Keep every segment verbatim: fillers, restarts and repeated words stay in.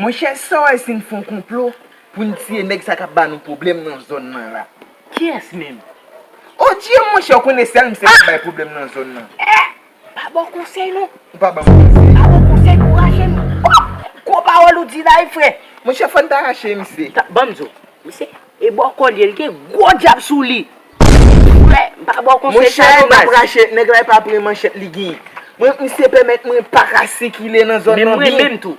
Monchè, sa w wè si n fè yon konplo pou n tiye nèg sa k ap ba nou pwoblèm nan zòn nan la? Kiyès menm? O Dye, monchè, w konnen sèl misye k ap bay pwoblèm nan zòn nan. Eh! Pa ba w konsèy non. Ou pa ban m konsèy. Pa ba w konsèy pou rache m. Oh! Gwo pawòl ou di la wi, frè. Monchè, fò n ta rache misye. Ta, ban m di w, misye, e bòkò l ye, l gen gwo djab sou li. Frè, m pa ba w konsèy sa non, baz. Monchè, n ap rache, nèg la e pa pran manchèt li genyen. Mwen, misye pèmèt mwen pa ka sikile nan zòn nan byen. Men mwen menm tou.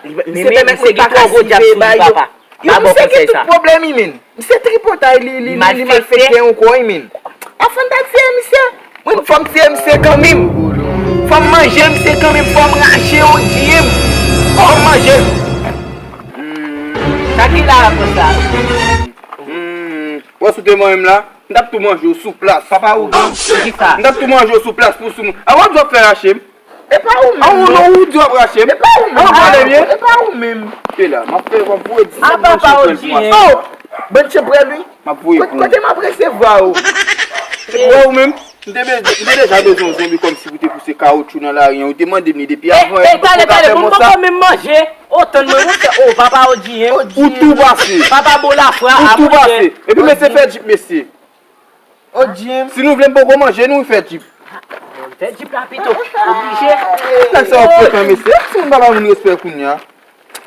Misye pèmèt mwen pa ka sikile ba yo. Yo, misye gen tout pwoblèm wi, men. Misye tripotay, li, li, li, li malfektè ankò wi, men. Afan ta tiye misye. Mwen, fò m tiye misye kanmenm. Fò m manje misye kanmenm. Fò m rache O Dye m. Fò m manje l. Sa ki la konsa? Hmm, wè si w te manyen m la, m t ap tou manje w sou plas. Papa ou gen. Kisa? M t ap tou manje w sou plas pou sou moun. A wè w di w ap fè rache m? E pa ou menm. A ou non, ou di w ap rache m? E pa ou menm. A w pale byen? E pa ou menm. E la, m ap fè, m ap voye di. A papa O Dye. Oh! Bann chanpwèl wi. M ap voye pou ou. Kote m ap resevwa ou? Wè ou menm? M te be-, m te deja bezwen yon zonbi kòmsi pou te pouse kawotchou nan lari an. Ou te mande m li depi avan yè, m poko ka fè konsa. E, e, talè, talè, moun poko menm manje. O, tann mwen, monchè, o, papa O Dye. Ou tou pase. Papa bon lafwa. Ou tou pase. Epi mesye fè djip, mesye. O Dye. Si nou vle, m poko manje, nou fè djip. Fè djip la pito. Oblije. Nèg sa yo frekan, mesye. Si moun pa ba moun respè kounye a.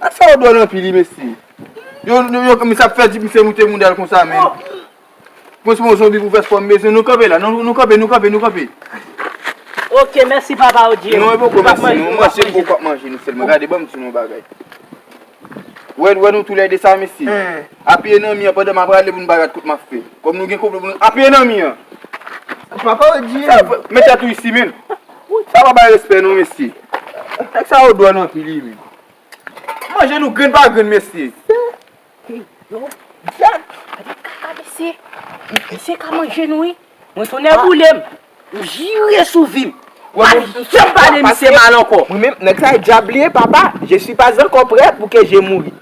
Nèg sa yo dwòl anpil, wi, mesye. Yo, yo, yo, misye ap fè djip, misye moute mouda l konsa, men. Pran sou yon zonbi pou fè spò m bezwen. Nou kanpe la. Nou, nou kanpe, nou kanpe, nou kanpe. Ok, mèsi, papa O Dye. Non, e poko mèsi, non. Manje, poko ap manje, nou sèlman. Gade, ban m di nou yon bagay. Wè, wè nou toulède sa, mesye. Apiye nan mi an pandan m ap rale pou n pa gad kout m ap fè. Kòm nou gen konplo pou nou apiye nan mi an. Papa O Dye. Sa, mete tèt ou isi, men. Sa pa bay respè, non, mesye. Nèg sa yo dwòl anpil, wi, men. Manje nou grenn pa grenn, mesye. Yo, Jack, gade kaka mesye. Mesye ka manje nou wi. Mwen se yon nèg boule m. M jire sou vi m. M pa janm pale misye mal ankò. Mwen menm, nèg sa e dyab li ye, papa. Je suis pas encore prêt pour que je mouri.